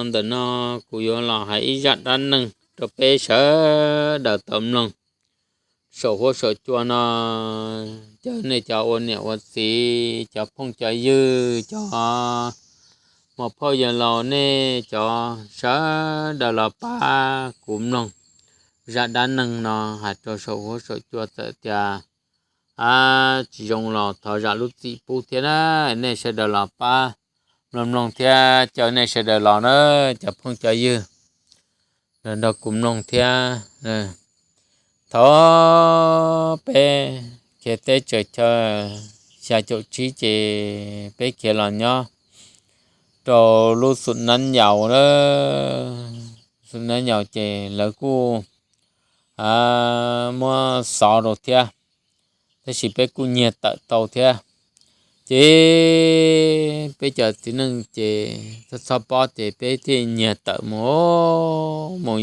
Ntawm no kuv yuav los hais ib zaj dab neeg rau peb sawv daws tau mloog. Saum huab saum cua no, cov nej cov ua niam ua txiv, cov phooj cov ywg, cov muam phauj yawg laus, nej cov sawv daws los pab kuv mloog zaj dab neeg no hais rau saum huab saum cua. Txawm tias tsis zoo los thov zam lub txim pub thiab na. Nej sawv daws los pab mloog mloog thiab caw nej sawv daws los na, cov phooj cov ywg, los nrog kuv mloog thiab. Thaum peb khiav teb tsaws chaw xya caum tsib ces peb khiav los nyob rau lub xum nab nyaus na. Xum nab nyaus ces lawv kuj muab xov rau thiab, tab sis peb kuj nyiag tawm tau thiab. Ces peb cov txiv neej ces txhob txhob pob ces peb thiaj nyiag tawm mus, mus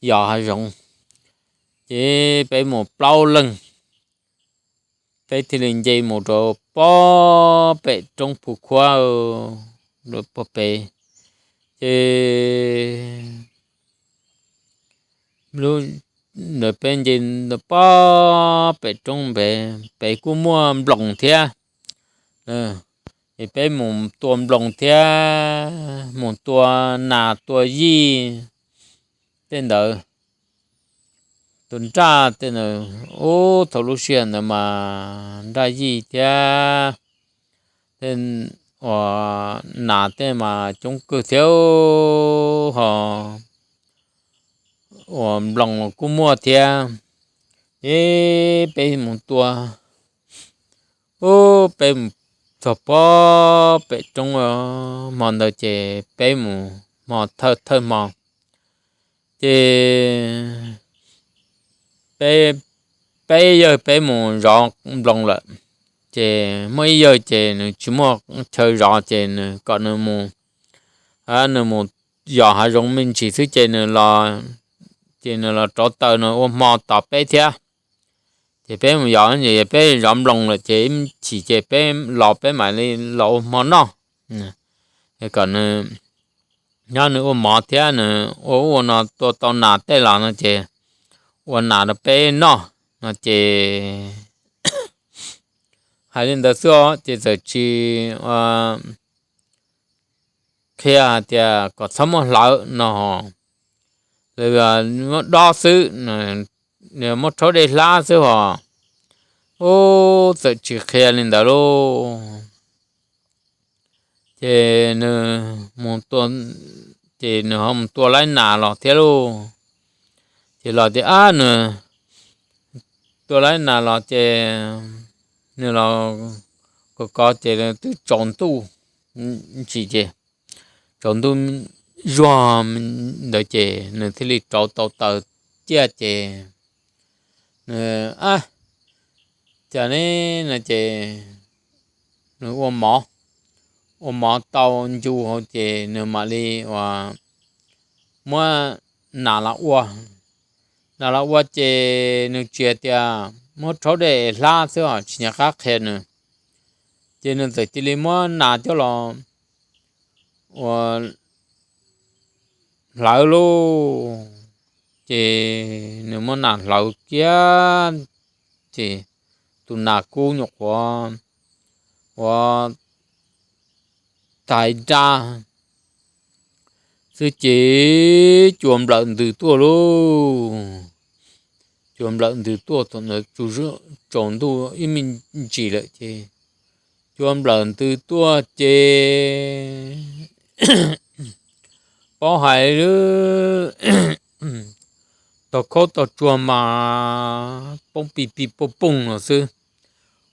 yos hav zoov. Ces peb mus plaub leeg, peb thiaj li nce mus rau pob pem roob Phu Khuab, rau pob pem. Ces peb nce pob pem roob pem, pem kuj muaj nploos thiab. Es peb mus tua nploos thiab, mus tua nas tua yij tej ntawd, tua nraj tej ntawd. Ub, thaum lub sij hawm ntawd mas nraj yij thiab, tej uas nas tej mas coob kawg thiab, ho uas nploos kuj muaj thiab. Ces peb mus tua, ub, peb mus txog pob pem roob, hmo ntawd ces peb mus hmo thawj thawj hmo. Ces peb, peb yawg peb mus zov nploos lawm, ces muaj ib yawg ces nws tsis muaj chaw zov ces nws kom nws mus, nws mus yos hav zoov me ntsis xwb ces nws los, ces nws los rauv taws nws ua hmo tos peb thiab. Ces peb mus yos, peb zov nploos lawm ces ib chim ces peb los peb mam li los ua hmo noj. Kom nws, nyob nws ua mov thiab nws ua ub ua no tua tau nas tej los no ces ua nas rau peb noj no ces hais li ntawd xwb os, ces txawm tsis qhia hais tias kom txhob muab hlawv no, muab dob xwb, muab rhaub dej hlab xwb hos. Ub, txawm tsis qhia li ntawd lauj. Ces nws mus tua, ces nws ho mus tua laib nas los thiab lauj. Ces los tias ab, nws tua laib nas los ces nws los kov kov ces twb tsaus ntuj ntsis ces tsaus ntuj zuag ntawd ces nws thiaj li rauv tau taws ciaj ces nws, ab, cas ne no ces nws ua mov, ua mov tau ncu hauv ces nws mam li ua, muab nas los ua. Nas los ua ces nws tsis hais tias muab rhaub dej hlab xwb os, tsis nco qab qhia nws. Ces nws txawm cia li muab nas coj los ua hlawv lauj. Ces nws muab nas hlawv kiag ces tus nas kub nyuam qhuav ua tais nra xwb ces cua nplawm ntws tuaj lauj. Cua nplawm ntws tuaj thaum ntawd tsaus ntuj ib me ntsis lawm ces cua nplawm ntws tuaj ces paub hais tog khaub tog tsuag mas poob pis pis pooj pooj no xwb.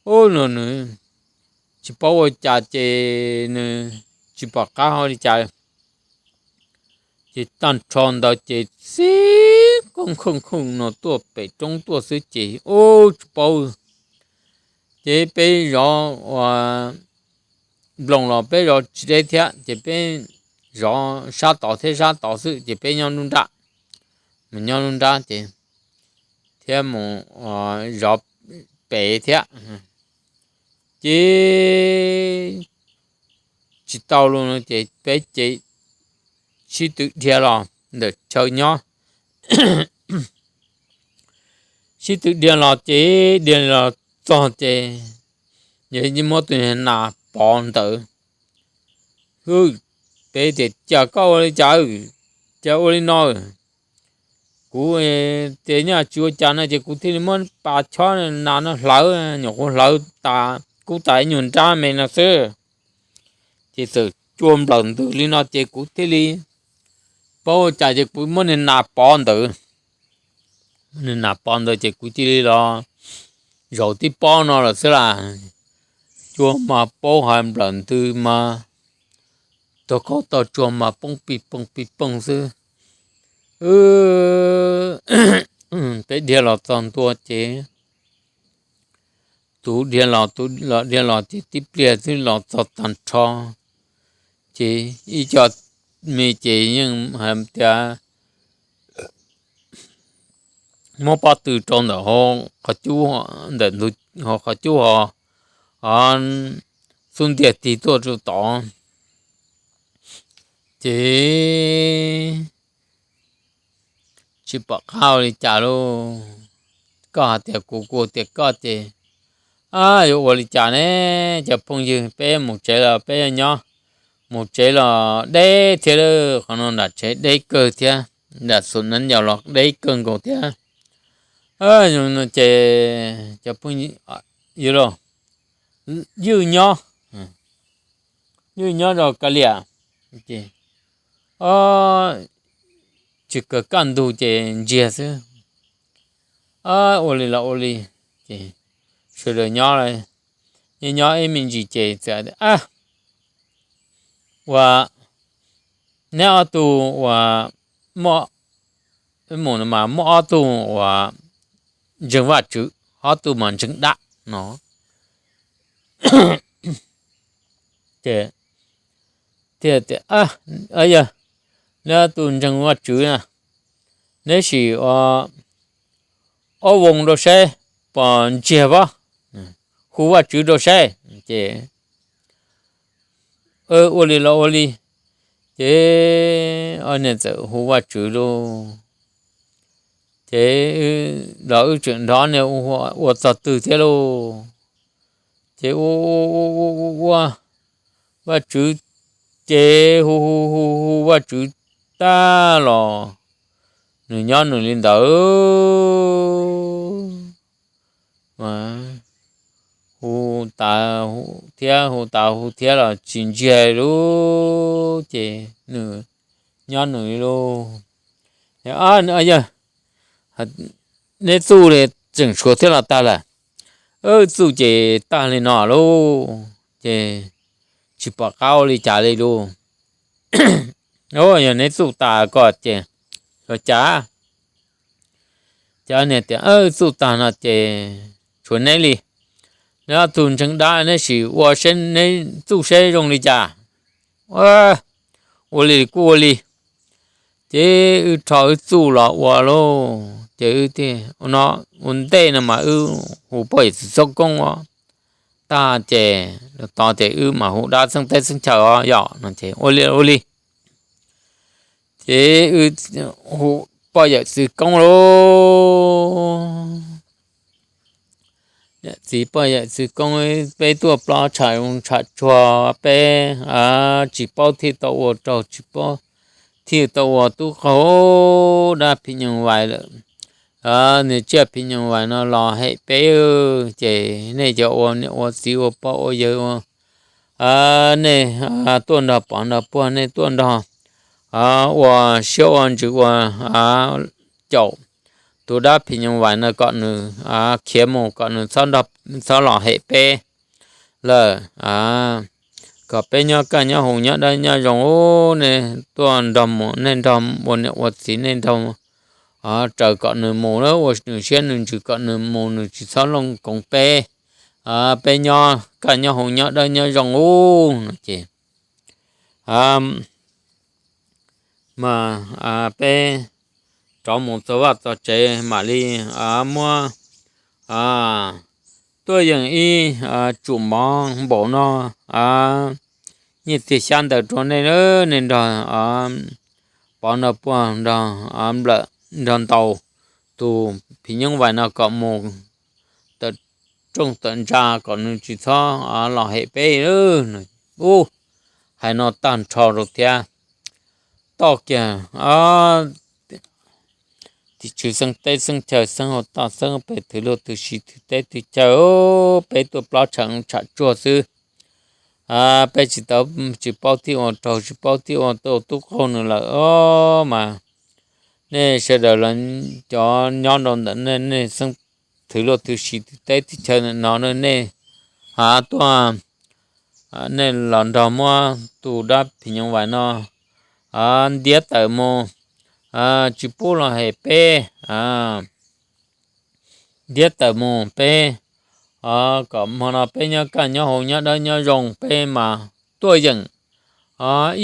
Ub, no nws tsis paub ua cas ces nws tsis pom qab hau li cas. Ces tag nrho ntawd ces xib koob khooj khooj no tuaj pem roob tuaj xwb ces ub tsis paub. Ces peb zov ua nploos los peb zov tsis deb thiab ces peb zov sab tod thiab sab tod xwb ces peb nyob nruab nrab, mus nyob nruab nrab ces thiab mus zov pem thiab. Ces tsis tau lus no ces peb ces sib tw dhia los ntawm chaw nyob. Sib tw dhia los ces dhia los txog ces muab tus nas pov ntawd. Peb tias, Cas koj ua li cas? Cas ua li no? Kuv tias nyaj tsis ua cas no ces kuv thiaj li muab pas chob nas no hlawv, nyuam qhuav hlawv tas kub tas ib nyuag nrab me no xwb. Ces txawm cua nplawm ntws li no ces kuv thiaj li paub ua cas ces kuv muab niag nas pov ntawd. Niag nas pov ntawd ces kuv cia li los zaum tib pob no lawm xwb las. Cua mas paub hais nplawm ntws mas tog qaub tog tsuag mas poob pij pooj pij pooj xwb. Peb dhia los txog ntua ces tus dhia los, tus los dhia los ces tib pliag xwb los txog tag nrho ces ib co me ces yeej hais tias muab pob tw rau ntawm qhov cub, ntawm ntug qhov cub ho xub ntiag tig tuaj rau tod. Ces tsis pom qab ua li cas lauj. Koj hais tias kuv, kuv tias koj ces yuav ua li cas ne? Cov phooj ywg, peb mus tsev los peb nyob, mus tsev los deb thiab lawm, qhov no nram tsev deb kawg thiab, nram xus neeb yau los deb kawg nkaus thiab. Ces cov phooj ywg, ywj nyob, ywj nyob rau kav liam, tsis kawg kaj ntug ces ntsiag xwb. Ua li los ua li, ces sawv daws nyob, nyob ib me ntsis ces txawm tias, Ua, neb ob tug uas, mus no mas muaj ob tug uas ntseeg Vajtswv, ob tug mas ntseeg dab no. Ces thiaj tias, Yog neb ob tug ntseeg Vajtswv na, neb sim ob voos rau saib puas ntsiag pob, hu Vajtswv rau saib. Ces ua li los ua li, ces ob niag txawm hu Vajtswv lauj. Ces los wb tseem nrog niag ua txog twg thiab lauj. Ces ua, ua, ua, ua Vajtswv, ces hu hu hu hu Vajtswv tag los nws nyob nws li ntawd. Hu tas thiab hu tas hu thiab los tsis ntsiag lauj, ces nws nyob nws li lauj. Yog neb txuj li tseem tshuav thiab los tag lawm? Txuj ces tag li no lauj, ces tsis pom qab ua li cas li lauj. Yog neb txuj tas ko ces ua cas? Ces niag tias, Txuj tag no ces tshuav neb li. Neb ob tug ntseeg dab, neb sim ua neb txuj seb zoo li cas. Ua li kuj ua li. Ces wb rho wb txuj los ua lauj, ces wb thiaj, no ua ntej no mas wb hu poj yawm txwv txhob koob tag ces tod ces wb mam hu dab txheeb teb txheeb chaw os yom no ces ua li ua li. Ces wb hu poj yawm txwv koob lauj. Yawm txiv poj yawm txwv koob, peb tuaj plob tsham zoo tsham tsuag, peb tsis paub thiaj tau ua rau, tsis paub thiaj tau ua tub qaug dab phim nyuj vais lawm. Nws tsiaj phim nyuj vais no los hem peb, ces nej cov ua niam ua txiv ua pog ua yawg ua, nej tuaj nrog pov nrog puag, nej tuaj nrog ua siab ua ntsws ua caum tus dab phim nyuj vais no kom nws khiav mus, kom nws txhob los hem peb lawm, kom peb nyob kaj nyob huv nyob dawb nyob zoo. Nej tuaj nrog mus, nej nrog ua niam ua txiv, nej nrog raws kom nws mus, ua nws siab nws ntsws kom nws mus, nws tsis txhob looj koov peb. Peb nyob kaj nyob huv nyob dawb nyob zoo ub no ces mas peb rov mus txog vaj txog tsev mam li muab tuaj yeem ib tsum mov npaum no nyiaj txiag xyab ntawv rau nej, nej nrog pov nrog puag nrog nplawm nrog ntaus tus phim nyuj vais no kom mus tawm rooj tawm ntsa kom nws tsis txhob los hem peb. Ub, hais no tag nrho rau thiab, toj kiag tim tswv xeeb teb xeeb chaw, xeeb hauv toj xeeb pem, thwv luag thwv si thwv teb thwv chaw, peb tuaj plaub tsham tsham tsuag xwb. Peb tsis tau, tsis paub thiab ua raug, tsis paub thiab ua tub qaug nws lawm os mas. Nej sawv daws los cov nyob rau ntawm nej, nej xeeb thwv luag thwv si thwv teb thwv chaw ntawm no, nej tuaj, nej los nrog muab tus dab phim nyuj vais no ntiab tawm mus, tsis pub los hem peb, ntiab tawm mus peb, kom hmo no peb nyob kaj nyob huv nyob dawb nyob zoo, peb mas tuaj yeem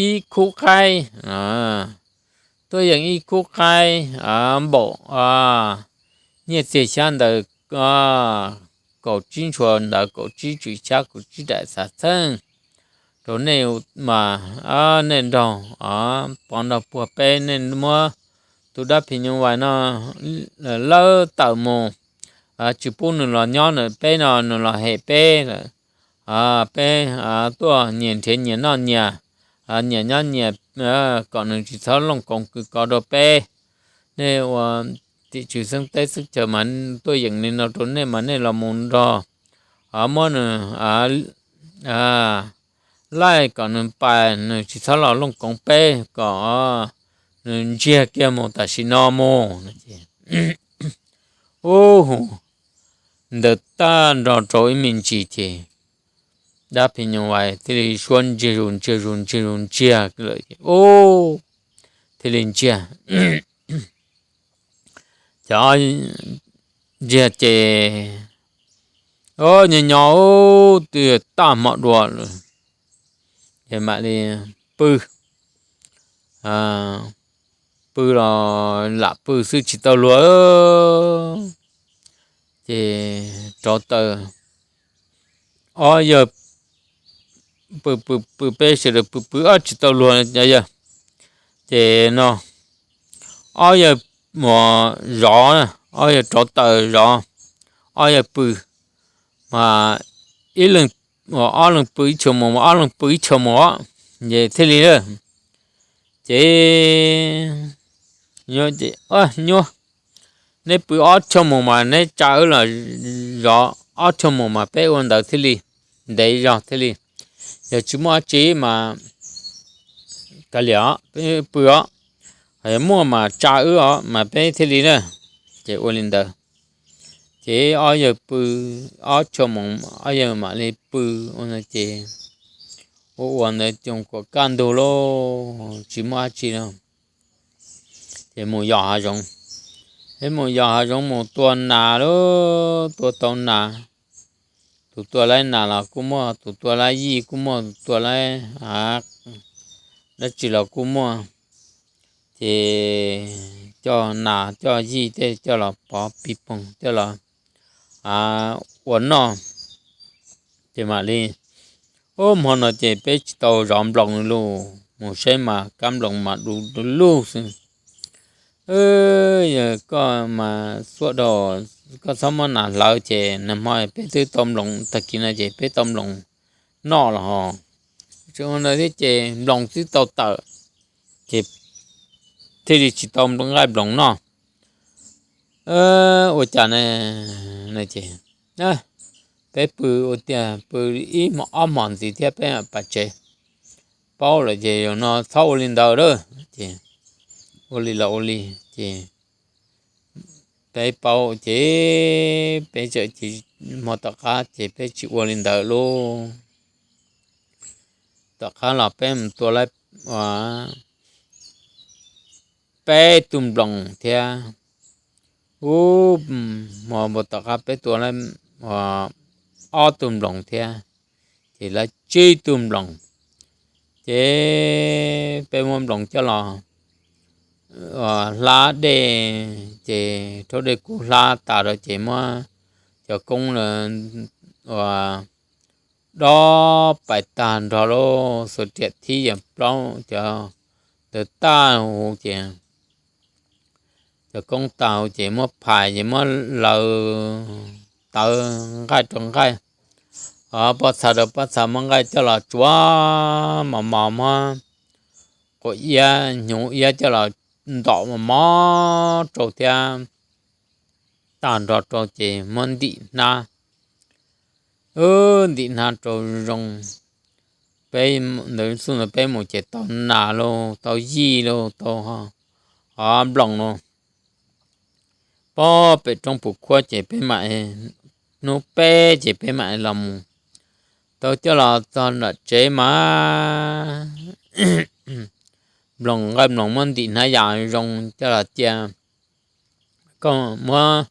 ib khub qaib, tuaj yeem ib khub qaib npaum nyiaj txiag xyab ntawv kaum tsib ntshua ntawv, kaum tsib tswm xyab, kaum tsib daim xav txheej rau nej mas, nej nrog pov nrog puag peb, nej muab tus dab phim nyuj vais no lawb tawm mus, tsis pub nws los nyob ntawm peb no, nws los hem peb lawm. Peb tuaj nyias nrhiav nyias noj nyias, nyias nyob nyias, kom nws tsis txhob looj koov kws kov rau peb. Nej ua tim tswv xeeb teb xeeb chaw mas tuaj yeem li no rau nej mas nej los mus nrog muab nws laij kom nws pais, nws tsis txhob los looj koov peb, kom nws ntsiag kiag mus tam sim no mus. Ub, ntawd tag nrho rau ib me ntsis ces dab phim nyuj vais thiaj li suab ntsiag zus ntsiag zus ntsiag zus ntsiag lawm, ub, thiaj li ntsiag. Cov ntsiag ces nyob nyob twb tag hmo dua lawm, ces mam li pw, pw los lam pw xwb tsis tau luag. Ces rov taws, ob yawg pw pw pw, peb sawv daws pw pw ob tsis tau luag yawg. Ces no ob yawg mus zov, ob yawg rov taws zov, ob yawg pw, mas ib leeg, ob leeg pw ib chua mus, ob leeg pw ib chua mus, ces thiaj li lawm. Ces nyuaj, neb pw ob chua mus mas neb tsa wb los zov ob chua mus mas peb ua ntawd thiaj li ntev zog thiaj li. Yog tsis muaj dab tsi mas kav liam pw os, yog muaj mas tsa wb os mas peb thiaj li na. Ces ua li ntawd, ces ob yawg pw ob chua mus, ob yawg mam li pw ua ntawd ces ua ua ntawd ces kuam kaj ntug lauj, tsis muaj dab tsi lauj. Ces mus yos hav zoov, es mus yos hav zoov mus tua nas lauj, tua tau nas. Tus tua laib nas los kuj muaj, tus tua laib yij kuj muaj, tus tua laib dab tsi los kuj muaj. Ces coj nas coj yij tej coj los pov pig poog coj los ua noj. Ces mam li, ub, hmo no ces peb tsis tau zov nploos lauj, mus saib mas kab nploos mas du lug xwb. Yog koj mas xuab dhau, koj txhob muab nas hlawv ces nag hmo peb twb tau nploos, tag kis no ces peb tau nploos noj los hos. Tseem ua ntawd thiab ces nploos twb tau tawm, ces thiaj li tsis tau nqaij nploos noj. Ua cas ne? Ces peb pw ua tiag, pw ib hmo ob hmos ntxiv thiab peb mam pas tsev. Paub lawm ces zaum no txhob ua li ntawd lawm. Ces ua li los ua li, ces peb paub ces peb txawm cia, hmo tom qab ces peb tsis ua li ntawd lauj. Tom qab los peb mus tua laib peb tug nploos thiab. Ub, hmo tom qab peb tua laib ob tug nploos thiab, ces laib tsib tug nploos. Ces peb muab nploos coj los hlab dej, ces rhaub dej kub hlab tas lawm ces muab cov koob ua dob pais tag nrho lauj, xuas riam thib yees plaub cov tawv tag huv ces, cov koob tag huv ces muab phais ces muab laws tawv nqaij rau nqaij, pob txha rau pob txha, muab nqaij coj los tsuav mos mos, muab quav iab hnyuv iab coj los ntom mos mos rau thiab tag nrho rau ces muab ntim hnab, ntim hnab rau zoo. Peb ntawd xub ntawd peb mus ces tau nas lauj, tau yij lauj, tau hov nploos lauj. Pob pem roob Pus Khuab ces peb mam, hnub peb ces peb mam los mus. Tau coj los txog nram tsev mas nploos, nqaij nploos muab ntim hnab yam zoo coj los cia, koj muab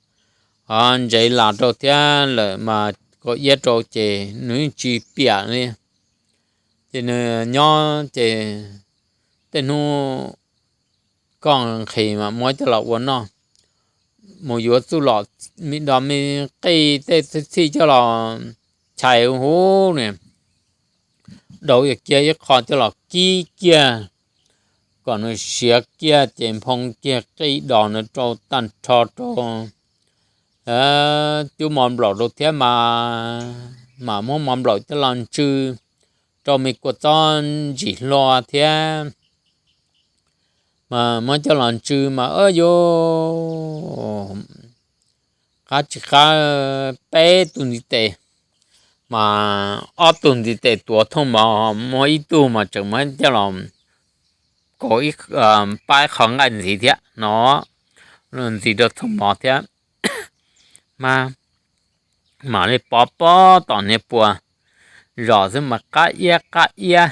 hov ntsev las rau thiab lawm mas quav iab rau ces nws yeej tsis piam li. Ces nws nyob ces tej hnub koj nqhis mas muab coj los ua noj, mus yuav txuj lom me dos me qij tej txhij coj los chais huv ne, dauv cia ib qho coj los kib kiag kom nws siav kiag ces nphoo kiag qij dos nws rau tag nrho rau cub mov nplaum rau thiab mas, mas muab mov nplaum coj los ntsw rau me kua txob ntsim hlua thiab. Mas muab coj los ntsw mas yuav qab tsis qab peb tug ntiv tes, mas ob tug ntiv tes tuav thooj mov, muab ib tug mas tseem muab coj los kaus ib, paib qho nqaij ntxiv thiab no, ntxiv rau thooj mov thiab. Mas mam li pov pob tom niag puas zos xwb mas qab iab qab iab.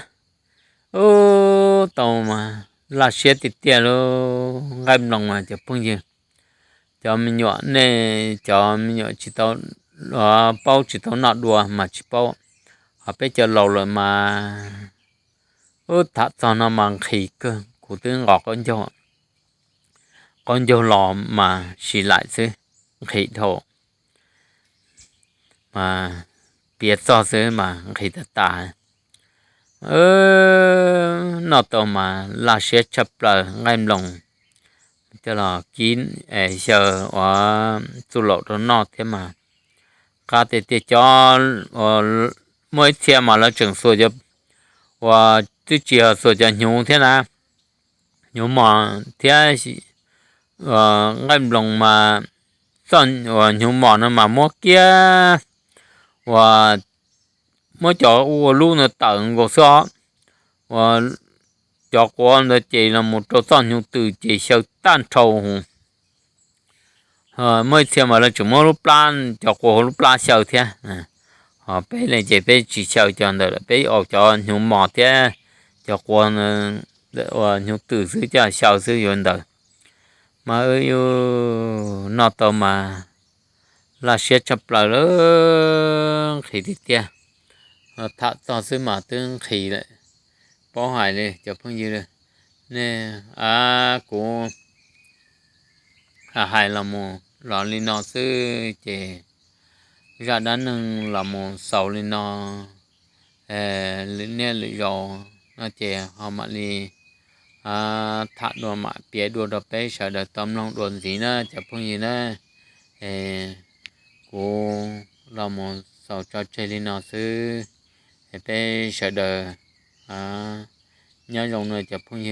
Ub, tau mas laj siab tiag tiag lauj nqaij nploos mas cov phooj ywg. Cov me nyuam nej, cov me nyuam tsis tau paub, tsis tau noj dua mas tsis paub, ho peb cov laus lawm mas ub, tham txog no mas nqhis kawg, kuv twb nqos qaub ncaug, qaub ncaug los mas sim laim xwb, nqhis dhau, mas piav txog xwb mas nqhis tas tas. Noj tau mas laj siab tshaj plaws nqaij nploos, coj los kib xyaw ua txuj laum rau noj thiab mas qab tiag tiag. Cov muaj ib txhia mas lawv tseem xuas cov, uas twb tsis yog xuas cov hnyuv thiab na, hnyuv mos thiab nqaij nploos mas, txoj uas hnyuv mos no mas muab kiag, uas muab cov ua lub no tawm nkaus xwb os, uas cov quav ntawd ces los mus rau txoj hnyuv tws ces xyaw tag nrho. Muaj ib txhia mas lawv tseem muab lub plab, cov quav hauv lub plab xyaw thiab. Ho peb ne ces peb tsis xyaw cov ntawd lawm, peb ua cov hnyuv mos thiab cov quav uas hnyuv tws xwb coj xyaw xwb yuav ntawd. Mas noj tau mas laj siab tshaj plaws lawm, nqhis tiag tiag. Tham txog xwb mas twb nqhis lawm. Paub hais li cov phooj ywg, nej, kuv hais los mus los li no xwb ces zaj dab neeg los mus xaus li no. Lwm niaj lwm zaus no ces ho mam li tham dua mam piav dua rau peb sawv daws tau mloog dua ntxiv na cov phooj ywg na. Kuv los mus xaus tso tseg li no xwb, peb sawv daws nyob zoo na cov phooj ywg.